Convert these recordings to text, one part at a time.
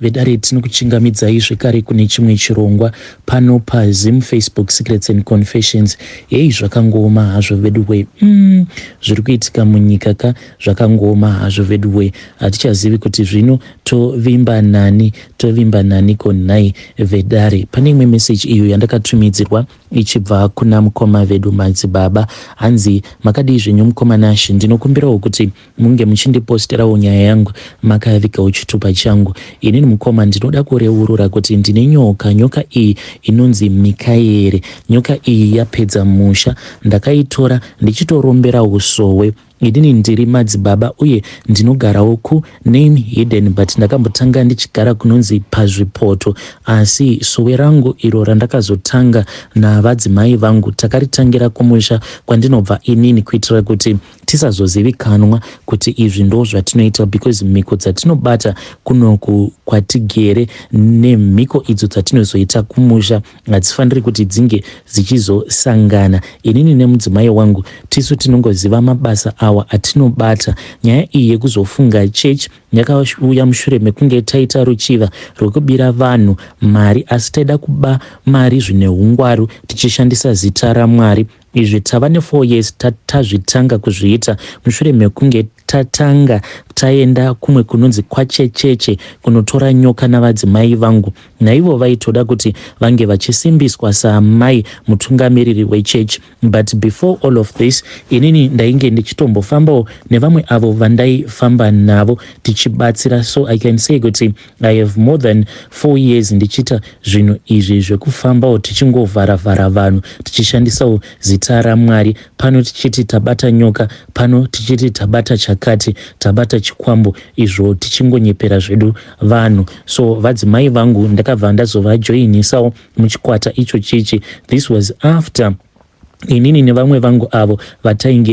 Vedare, tinokuchingamidzai zvekare kune chimwe chirongwa pano paZim Facebook Secrets and Confessions. Hei, zvakangooma hazvo veduwe. Zviri kuitika munyika ka zvakangooma hazvo veduwe. Hatichazivi kuti zvino tovimba nani, tovimba naniko nhai vedare? Pane imwe meseji iyo yandakatumidzirwa ichibva kuna mukoma vedu madzibaba. Hanzi, "Makadii zvenyu mukoma Nashe? Ndinokumbirawo kuti munge muchindiposterawo nyaya yangu makavigawo chitupa changu. Inini mukoma ndinoda kureurura kuti ndine nyoka. Nyoka iyi inonzi Mikaeri. Nyoka iyi yapedza musha. Ndakaitora ndichitorombera usowe. Inini ndiri madzibaba uye ndinogarawo kuname hidden, but ndakambotanga ndichigara kunonzi pazvipoto. Asi sowe rangu iro randakazotanga navadzimai vangu, takaritangira kumusha kwandinobva inini kuitira kuti tisazozivikanwa kuti izvi ndo zvatinoita, because mhiko dzatinobata kunoku kwatigere nemhiko idzo dzatinozoita kumusha hadzifaniri kuti dzinge dzichizosangana. Inini nemudzimai wangu tisu tinongoziva mabasa awa atinobata. Nyaya iyi yekuzofunga church yakauya mushure mekunge taita ruchiva rwekubira vanhu mari, asi taida kuba mari zvine ungwaru tichishandisa zita raMwari. Izvi tava ne4 years tazvitanga kuzviita, mushure mekunge tatanga taenda kumwe kunonzi kwaChecheche kunotora nyoka navadzimai vangu. Naivo vaitoda kuti vange vachisimbiswa saamai mutungamiriri wechechi. But before all of this, inini ndainge ndichitombofambawo nevamwe avo vandaifamba navo tichibatsira. So I can say kuti I have more than 4 years ndichiita zvinhu izvi zvekufambawo tichingovharavhara vanhu, tichishandisawo zita raMwari, pano tichiti tabata nyoka, pano tichiti tabata chakati, tabata chikwambo, izvo tichingonyepera zvedu vanhu. So vadzimai vangu ndakabva ndazovajoinisawo muchikwata icho chichi. This was after inini nevamwe vangu avo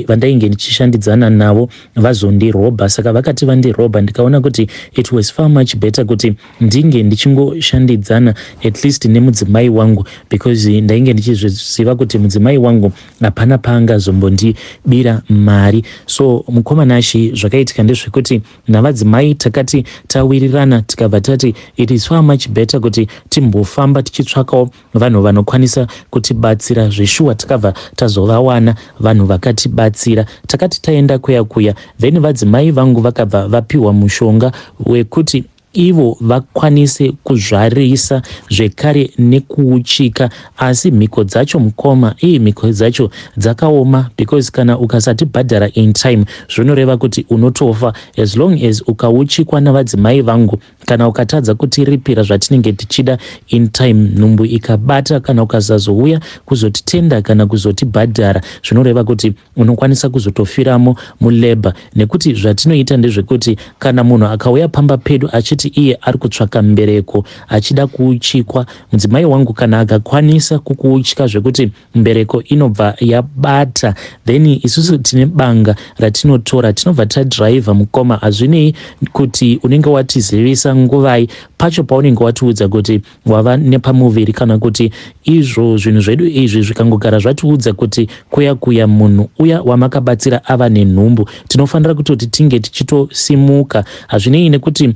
vandainge ndichishandidzana navo vazondirobha. Saka vakati vandirobha, ndikaona kuti it was far much better kuti ndinge ndichingoshandidzana at least nemudzimai wangu, because ndainge ndichizviziva kuti mudzimai wangu hapana paangazombondibira mari. So mukoma Nashe, zvakaitika ndezvekuti navadzimai takati tawirirana, tikabva tati it is far much better kuti timbofamba tichitsvakawo vanhu vanokwanisa kutibatsira. Zveshuwa takabva tazovawana vanhu vakatibatsira. Takati taenda kuya kuya, then vadzimai vangu vakabva vapiwa mushonga wekuti ivo vakwanise kuzvarisa zvekare nekuuchika. Asi mhiko dzacho mukoma, ii, mhiko dzacho dzakaoma, because kana ukasatibhadhara in time, zvinoreva kuti unotofa. As long as ukauchikwa navadzimai vangu, kana ukatadza kutiripira zvatinenge tichida in time, nhumbu ikabata, kana ukasazouya kuzotitenda kana kuzotibhadhara, zvinoreva kuti unokwanisa kuzotofiramo mulabour. Nekuti zvatinoita ndezvekuti kana munhu akauya pamba pedu achiti iye ari kutsvaka mbereko, achida kuuchikwa, mudzimai wangu kana akakwanisa kukuuchika zvekuti mbereko inobva yabata, then isusu tine banga ratinotora, tinobva tadhiraivha mukoma. Hazvinei kuti unenge watizivisa nguvai, pacho paunenge watiudza kuti wava nepamuviri, kana kuti izvo zvinhu zvedu izvi zvikangogara zvatiudza kuti kuya kuya munhu uya wamakabatsira ava nenhumbu, tinofanira kutoti tinge tichitosimuka. Hazvinei nekuti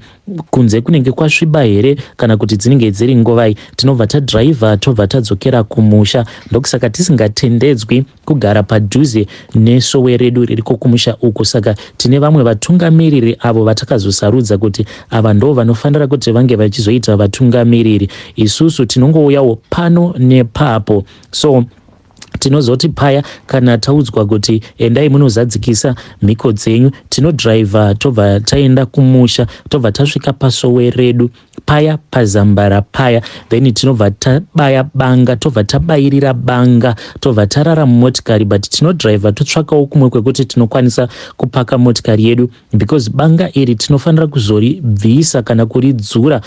kunze kunenge kwasviba here kana kuti dzinenge dziri nguvai, tinobva tadhiraivha, tobva tadzokera kumusha. Ndokusaka tisingatendedzwi kugara padhuze nesowe redu ririko kumusha uku. Saka tine vamwe vatungamiriri avo vatakazosarudza kuti ava ndo vanofanira kuti vange vachizoita vatungamiriri. Isusu tinongouyawo pano nepapo. So tinozoti paya kana taudzwa kuti endai munozadzikisa mhiko dzenyu, tinodhiraivha, tobva taenda kumusha, tobva tasvika pasowe redu paya pazambara paya, then tinobva tabaya banga, tobva tabayirira banga, tobva tarara mumotikari. But tinodhiraivha, totsvakawo kumwe kwekuti tinokwanisa kupaka motikari yedu, because banga iri tinofanira kuzoribvisa kana kuridzura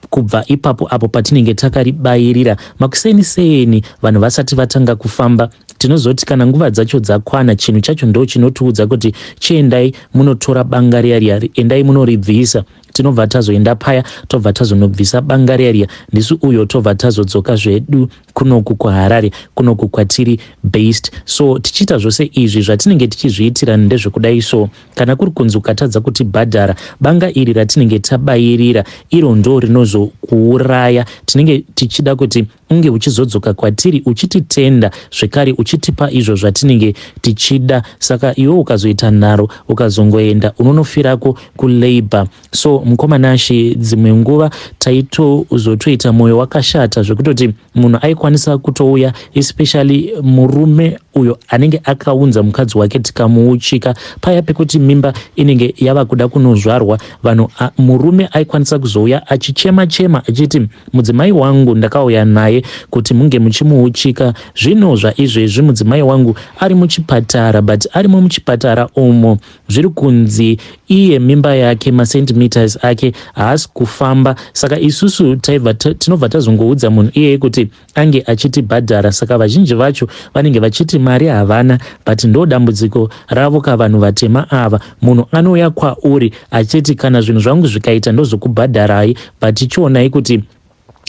kubva ipapo apo patinenge takaribayirira makuseni seni, vanhu vasati vatanga kufamba. Tinozoti kana nguva dzacho dzakwana, chinhu chacho ndo chinotiudza kuti chiendai munotora banga riya riya, endai munoribvisa. Tinobva tazoenda paya, tobva tazonobvisa banga riya riya ndisu uyo, tobva tazodzoka zvedu kunoku kuHarare, kunoku kwatiri based. So tichiita zvose izvi, zvatinenge tichizviitira ndezvekudai. So kana kuri kunzi ukatadza kutibhadhara, banga iri ratinenge tabayirira iro ndo rinozokuuraya. Tinenge tichida kuti unge uchizodzoka kwatiri uchititenda zvekare, uchitipa izvo zvatinenge tichida. Saka iwe ukazoita nharo, ukazongoenda, unonofirako kulabour. So mukoma Nashe, dzimwe nguva taitozotoita mwoyo wakashata zvekutoti munhu aikwanisa kutouya, especially murume uyo anenge akaunza mukadzi wake, tikamuuchika paya pekuti mimba inenge yava kuda kunozvarwa. Vanhu, murume aikwanisa kuzouya achichema chema achiti, "Mudzimai wangu ndakauya naye kuti munge muchimuuchika. Zvino zvaizvezvi mudzimai wangu ari muchipatara, but arimo muchipatara umo zviri kunzi iye mimba yake, macentimeters ake haasi kufamba." Saka isusu tinobva tazongoudza munhu iyeye kuti ange achitibhadhara. Saka vazhinji vacho vanenge vachiti mari havana, but ndo dambudziko ravo kavanhu vatema ava. Munhu anouya kwauri achiti, "Kana zvinhu zvangu zvikaita, ndozokubhadharai," but chionai kuti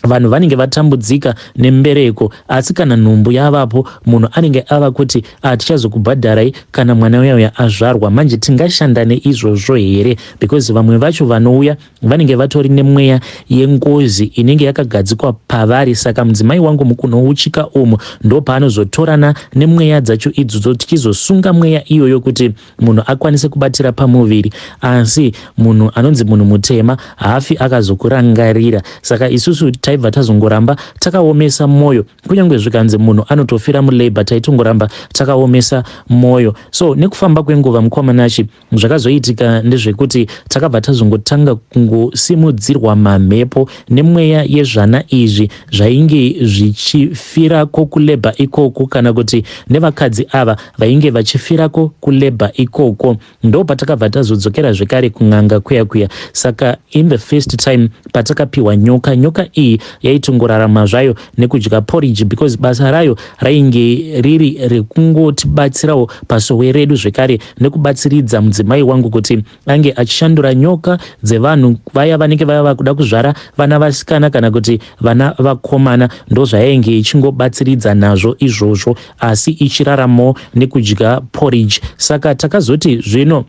vanhu vanenge vatambudzika nembereko, asi kana nhumbu yavapo, munhu anenge ava kuti, "Tichazokubhadharai kana mwana uya uya azvarwa." Manje tingashanda neizvozvo here? Because vamwe vacho vanouya vanenge vatori nemweya yengozi inenge yakagadzikwa pavari. Saka mudzimai wangu mukunouchika umu ndo paanozotorana nemweya dzacho idzodzo, tichizosunga mweya iyoyo kuti munhu akwanise kubatira pamuviri. Asi munhu anonzi munhu mutema haafi akazokurangarira. Saka isusu taibva tazongoramba takaomesa mwoyo, kunyange zvikanzi munhu anotofira mulabour, taitongoramba takaomesa mwoyo. So nekufamba kwenguva, mukoma Nashe, zvakazoitika ndezvekuti takabva tazongotanga kungosimudzirwa mamhepo nemweya yezvana izvi zvainge zvichifirako kulabour ikoko, kana kuti nevakadzi ava vainge vachifirako kulabour ikoko. Ndo patakabva tazodzokera zvekare kun'anga kuya kuya. Saka in the first time patakapiwa nyoka, nyoka iyi yaitongorarama zvayo nekudya porridge, because basa rayo rainge riri rekungotibatsirawo pasowe redu zvekare nekubatsiridza mudzimai wangu kuti ange achishandura nyoka dzevanhu vaya vanenge vava kuda kuzvara vana vasikana kana kuti vana vakomana. Ndo zvayainge ichingobatsiridza nazvo izvozvo, asi ichiraramawo nekudya porridge. Saka takazoti zvino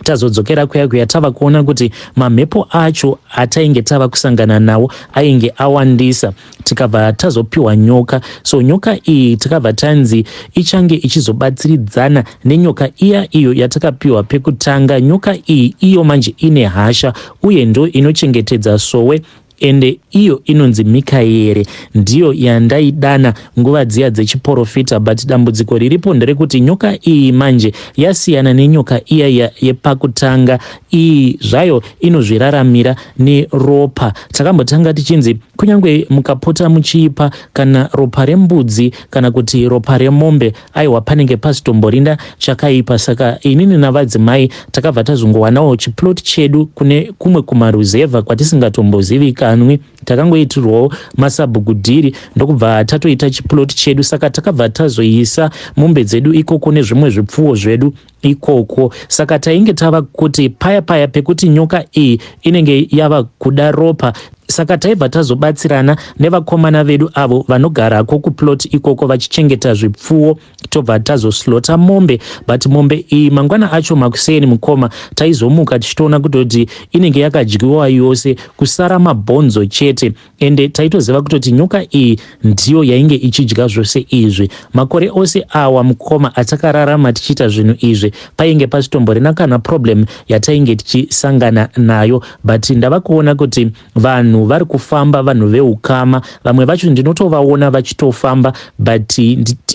tazodzokera kuya kuya, tava kuona kuti mamhepo acho atainge tava kusangana nawo ainge awandisa, tikabva tazopiwa nyoka. So nyoka iyi takabva tanzi ichange ichizobatsiridzana nenyoka iya iyo yatakapiwa pekutanga. Nyoka iyi iyo manje ine hasha uye ndo inochengetedza sowe, ende iyo inonzi Mikaeri, ndiyo yandaidana nguva dziya dzechiprofita. But dambudziko riripo nderekuti nyoka iyi manje yasiyana nenyoka iya yepakutanga. Iyi zvayo inozviraramira neropa. Takambotanga tichinzi kunyange mukapota muchiipa kana ropa rembudzi kana kuti ropa remombe, aiwa, panenge pasitomborinda chakaipa. Saka inini navadzimai takabva tazongowanawo chiplot chedu kune kumwe kumaruzevha kwatisingatombozivikanwi. Takangoitirwawo masabhukudhiri, ndokubva tatoita chiplot chedu. Saka takabva tazoisa mombe dzedu ikoko nezvimwe zvipfuwo zvedu ikoko. Saka tainge tava kuti paya paya pekuti nyoka iyi inenge yava kuda ropa, saka taibva tazobatsirana nevakomana vedu avo vanogarako kuplot ikoko vachichengeta zvipfuwo, tobva tazoslaughter mombe. But mombe iyi mangwana acho makuseni, mukoma, taizomuka tichitoona kutoti inenge yakadyiwa yose, kusara mabhonzo chete. Ende taitoziva kutoti nyoka iyi ndiyo yainge ichidya zvose izvi. Makore ose awa, mukoma, atakararama tichiita zvinhu izvi, painge pasitomborina kana problem yatainge tichisangana nayo. But ndava kuona kuti vanhu vari kufamba, vanhu veukama, vamwe vacho ndinotovaona vachitofamba, but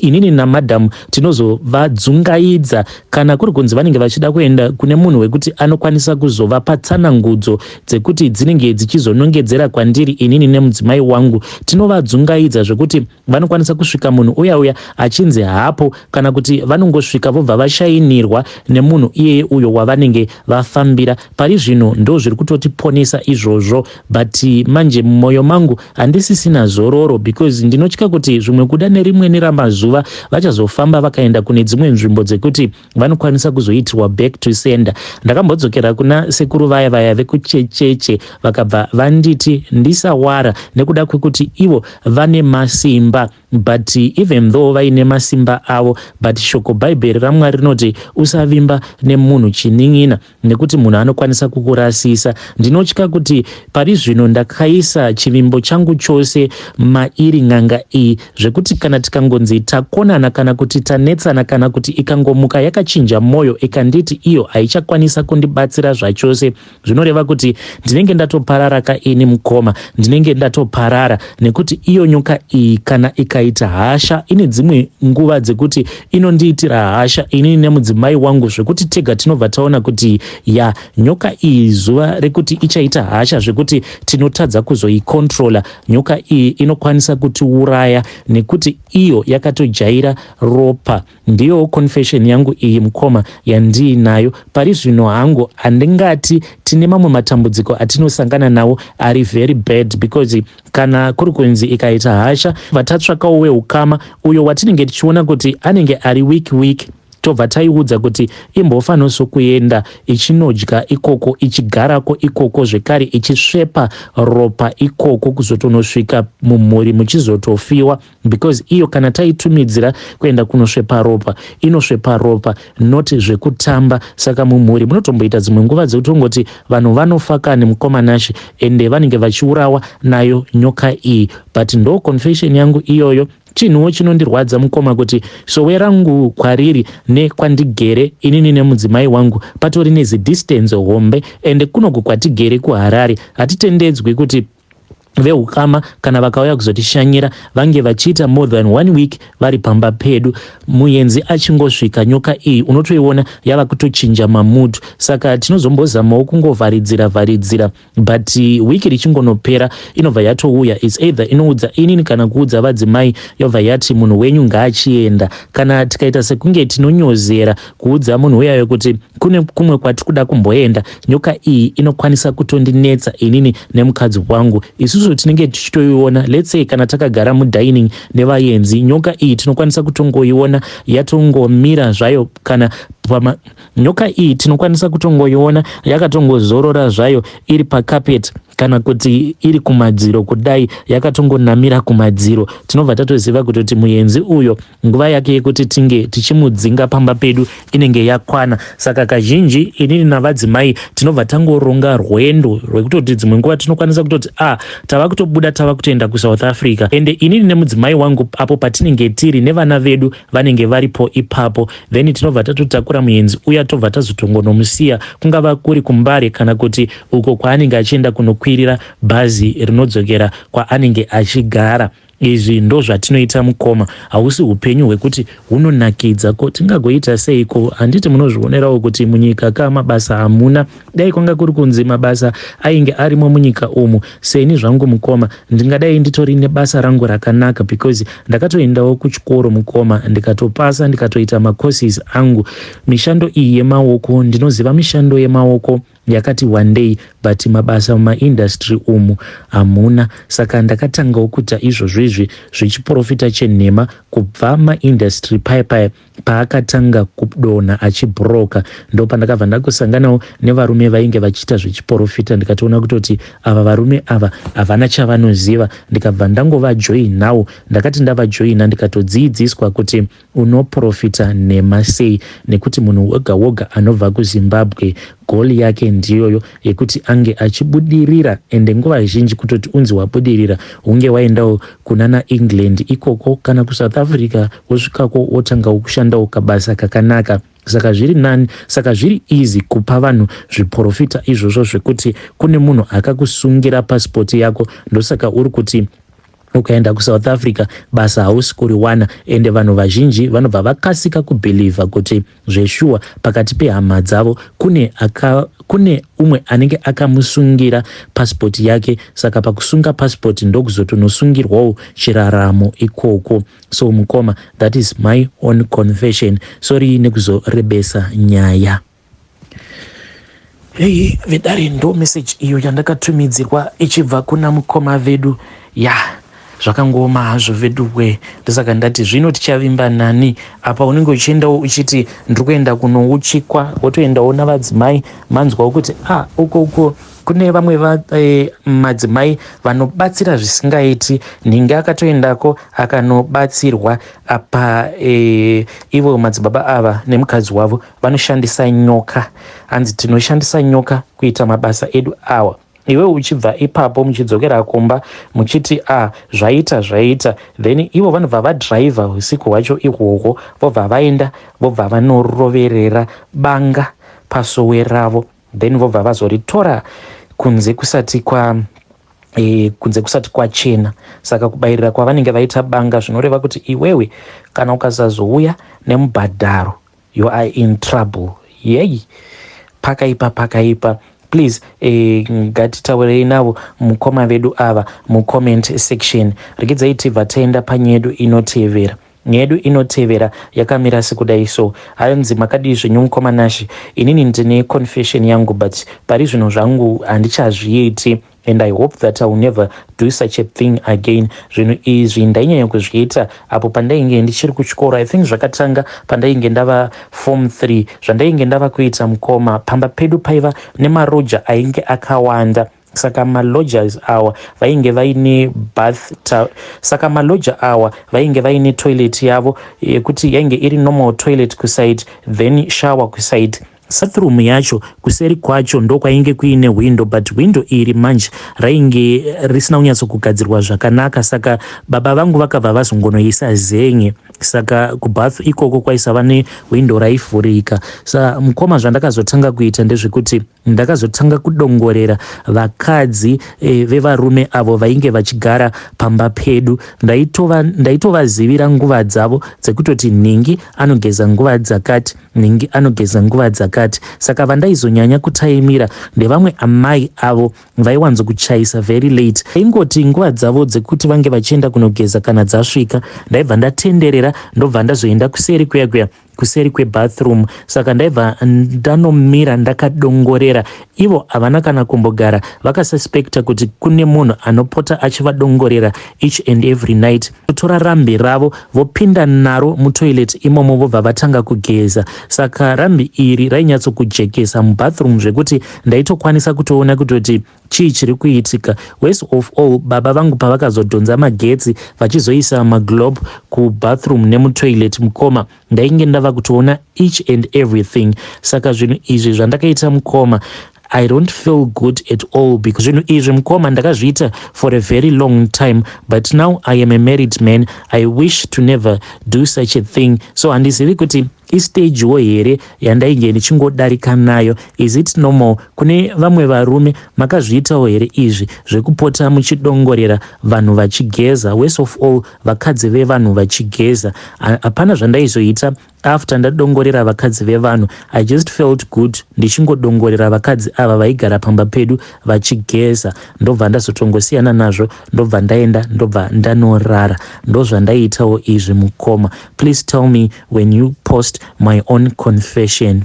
inini namadhamu tinozovadzungaidza kana kuri kunzi vanenge vachida kuenda kune munhu wekuti anokwanisa kuzovapa tsanangudzo dzekuti dzinenge dzichizonongedzera kwandiri inini nemudzimai wangu. Tinovadzungaidza zvekuti vanokwanisa kusvika munhu uya uya achinzi hapo, kana kuti vanongosvika vobva vashainirwa nemunhu iyeye uyo wavanenge vafambira. Pari zvino ndo zviri kutotiponesa izvozvo, but Manje mumwoyo mangu handisisina zororo because ndinotya kuti zvimwe kuda nerimweni ramazuva vachazofamba vakaenda kune dzimwe nzvimbo dzekuti vanokwanisa kuzoitirwa back to sender. Ndakambodzokera kuna sekuru vaya vaya vekuchecheche, vakabva vanditi ndisawara nekuda kwekuti ivo vane masimba. But even though vaine masimba avo, but shoko Bhaibheri raMwari rinoti usavimba nemunhu chinin'ina, nekuti munhu anokwanisa kukurasisa. Ndinotya kuti pari zvino ndakaisa chivimbo changu chose mairi n'anga iyi, zvekuti kana tikangonzi takonana kana kuti tanetsana, kana kuti ikangomuka yakachinja mwoyo ikanditi iyo haichakwanisa kundibatsira zvachose, zvinoreva kuti ndinenge ndatoparara kaini mukoma, ndinenge ndatoparara, nekuti iyo nyoka iyi kana ikaita hasha, ine dzimwe nguva dzekuti inondiitira hasha inini nemudzimai wangu, zvekuti tega tinobva taona kuti ya, nyoka iyi zuva rekuti ichaita hasha zvekuti tinotadza kuzoikontrola, nyoka iyi inokwanisa kutiuraya, nekuti iyo yakatojaira ropa. Ndiyowo confession yangu iyi mukoma yandiinayo pari zvino. Hangu handingati tine mamwe matambudziko atinosangana nawo ari very bad, because kana kuri kunzi ikaita hasha, vatatsvakawo weukama uyo watinenge tichiona kuti anenge ari weak weak, tobva taiudza kuti imbofanirwa kuenda ichinodya ikoko, ichigarako ikoko zvekare, ichisvepa ropa ikoko, kuzotonosvika mumhuri muchizotofiwa, because iyo kana taitumidzira kuenda kunosvepa ropa, inosvepa ropa not zvekutamba. Saka mumhuri munotomboita dzimwe nguva dzekutongoti vanhu vanofa kani mukoma Nashe, ende vanenge vachiurawa nayo nyoka iyi. But ndo confession yangu iyoyo. Chinhuwo chinondirwadza mukoma kuti sowe rangu kwariri nekwandigere inini nemudzimai wangu patori nezidistance hombe, ende kunoku kwatigere kuHarare hatitendedzwi kuti veukama kana vakauya kuzotishanyira vange vachiita more than one week vari pamba pedu. Muenzi achingosvika, nyoka iyi unotoiona yava kutochinja mamood. Saka tinozombozamawo kungovharidzira vharidzira, but wiki richingonopera inobva yatouya. It's either inoudza inini kana kuudza vadzimai, yobva yati munhu wenyu ngaachienda. Kana tikaita sekunge tinonyozera kuudza munhu uyayo kuti kune kumwe kwatiri kuda kumboenda, nyoka iyi inokwanisa kutondinetsa inini nemukadzi wangu. Isusu tinenge tichitoiona, let's say kana takagara mudining nevaenzi, nyoka iyi tinokwanisa kutongoiona yatongomira zvayo, kana pama, nyoka iyi tinokwanisa kutongoiona yakatongozorora zvayo iri pacarpet, kana kuti iri kumadziro kudai, yakatongonamira kumadziro. Tinobva tatoziva kutoti muenzi uyo nguva yake yekuti tinge tichimudzinga pamba pedu inenge yakwana. Saka kazhinji inini navadzimai tinobva tangoronga rwendo rwekutoti dzimwe nguva tinokwanisa kutoti a ah, tava kutobuda, tava kutoenda kuSouth Africa. Ende inini nemudzimai wangu apo patinenge tiri nevana vedu vanenge varipo ipapo, then tinobva tatotakura muenzi uya, tobva tazotongonomusiya kungava kuri kuMbare kana kuti uko kwaanenge achienda kunokwirira bhazi rinodzokera kwaanenge achigara. Izvi ndo zvatinoita mukoma. Hausi upenyu hwekuti hunonakidza. Ko tingagoita seiko? Handiti munozvionerawo kuti munyika ka mabasa hamuna? Dai kwanga kuri kunzi mabasa ainge arimo munyika umu, seni zvangu mukoma ndingadai nditori nebasa rangu rakanaka, because ndakatoendawo kuchikoro mukoma, ndikatopasa, ndikatoita macourses angu. Mishando iyi yemaoko, ndinoziva mishando yemaoko yakati wandei, but mabasa mumaindustry umu hamuna. Saka ndakatangawo kuita izvozvo izvi zvechiprofita chenhema kubva maindustry paya paya paakatanga kudonha achibhuroka. Ndo pandakabva ndakusanganawo nevarume vainge vachiita zvechiprofita, ndikatoona kutoti ava varume ava havana chavanoziva, ndikabva ndangovajoinawo. Ndakati ndavajoina, ndikatodzidziswa kuti unoprofita nhema sei, nekuti munhu woga woga anobva kuZimbabwe goal yake ndiyoyo yekuti ange achibudirira. Ende nguva zhinji kutoti unzi wabudirira, hunge waendawo kunana England ikoko kana kuSouth Africa, wosvikako wotangawo kushandawo kabasa kakanaka. Saka zviri nani, saka zviri easy kupa vanhu zviprofita izvozvo zvekuti kune munhu akakusungira pasipoti yako, ndosaka uri kuti ukaenda kuSouth Africa basa hausi kuriwana. Ende vanhu vazhinji vanobva vakasika kubhilivha kuti zveshuwa pakati pehama dzavo kune umwe anenge akamusungira pasipoti yake. Saka pakusunga pasipoti ndokuzotonosungirwawo chiraramo ikoko. So mukoma, that is my own confession. Sorry nekuzorebesa nyaya. Hei vedare, ndo message iyo yandakatumidzirwa ichibva kuna mukoma vedu. Ya, zvakangooma hazvo veduwe. Ndosaka ndati zvino tichavimba nani apa? Unenge uchiendawo uchiti ndiri kuenda kunouchikwa, wotoendawo navadzimai, manzwawo kuti a ah, uko uko kune vamwe madzimai vanobatsira zvisingaiti. Nhingi akatoendako akanobatsirwa. Apa ivo madzibaba ava nemukadzi wavo vanoshandisa nyoka. Hanzi tinoshandisa nyoka kuita mabasa edu awa. Iwe uchibva ipapo muchidzokera kumba muchiti a ah, zvaita zvaita, then ivo vanobva vadhiraivha usiku hwacho ihwohwo, vobva vaenda, vobva vanoroverera banga pasowe ravo, then vobva vazoritora kunze kusati kwachena. Saka kubayirira kwavanenge vaita banga zvinoreva kuti iwewe kana ukasazouya nemubhadharo, you are in trouble. Yei, pakaipa, pakaipa. Please, ngatitaurei navo mukoma vedu ava mucomment section. Regedzai tibva taenda panyaya yedu inotevera. Nyaya yedu inotevera yakamira sekudai so. Hanzi, "Makadii zvenyu mukoma Nashi? Inini ndine confession yangu, but pari zvino zvangu handichazviiti and I hope that I will never do such a thing again. Zvinhu izvi ndainyanya kuzviita apo pandainge ndichiri kuchikoro. I think zvakatanga pandainge ndava form 3. Zvandainge ndava kuita mukoma, pamba pedu paiva nemaroja ainge akawanda. Saka malodgers awa vainge vaine bath, saka maloja awa vainge vaine toilet yavo yekuti yainge iri normal toilet kuside, then shower kuside. Bathroom yacho kuseri kwacho ndokwainge kuine window, but window iri manje rainge risina kunyatsokugadzirwa zvakanaka. Saka baba vangu vakabva vazongonoisa zenye, saka kubath ikoko kwaisava newindow raivhurika. Sa mukoma, zvandakazotanga kuita ndezvekuti ndakazotanga kudongorera vakadzi vevarume avo vainge vachigara pamba pedu. Ndaitovazivira nguva dzavo dzekutoti nhingi anogeza nguva dzakati, nhingi anogeza nguva dzakati. Saka vandaizonyanya kutaimira ndevamwe amai avo vaiwanzokuchaisa very late. Ingoti nguva dzavo dzekuti vange vachienda kunogeza kana dzasvika, ndaibva ndatenderera, ndobva ndazoenda kuseri kuya kuya, kuseri kwebathroom. Saka ndaibva ndanomira ndakadongorera. Ivo havana kana kumbogara vakasuspecta kuti kune munhu anopota achivadongorera each and every night. Kutora rambi ravo, vopinda naro mutoilet imomo, vobva vatanga kugeza. Saka rambi iri rainyatsokujekesa mubathroom zvekuti ndaitokwanisa kutoona kutoti chii chiri kuitika. Worst of all, baba vangu pavakazodhonza magetsi vachizoisa maglobe kubathroom nemutoilet, mukoma, ndainge ndava kutoona each and everything. Saka zvinhu izvi zvandakaita mukoma, I don't feel good at all because zvinhu izvi mukoma ndakazviita for a very long time, but now I am a married man. I wish to never do such a thing. So handizivi kuti istagewo here yandainge ndichingodarika nayo. Is it normal kune vamwe varume? Makazviitawo here izvi zvekupota muchidongorera vanhu vachigeza, worst of all vakadzi vevanhu vachigeza? Hapana zvandaizoita after ndadongorera vakadzi vevanhu. I just felt good ndichingodongorera vakadzi ava vaigara pamba pedu vachigeza. Ndobva ndazotongosiyana nazvo, ndobva ndaenda, ndobva ndanorara. Ndozvandaiitawo izvi mukoma. Please tell me when you post my own confession."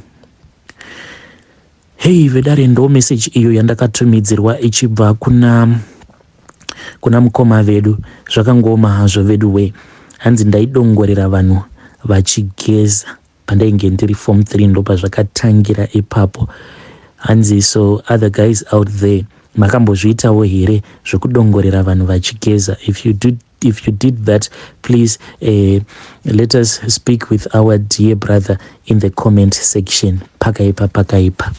Hei vedare, ndo message iyo yandakatumidzirwa ichibva kuna mukoma vedu. Zvakangooma hazvo vedu we. Hanzi ndaidongorera vanhu vachigeza pandainge ndiri form 3, ndopazvakatangira ipapo. Hanzi, so other guys out there, makambozviitawo here zvekudongorera vanhu vachigeza? If you did that, please let us speak with our dear brother in the comment section. Pakaipa, pakaipa.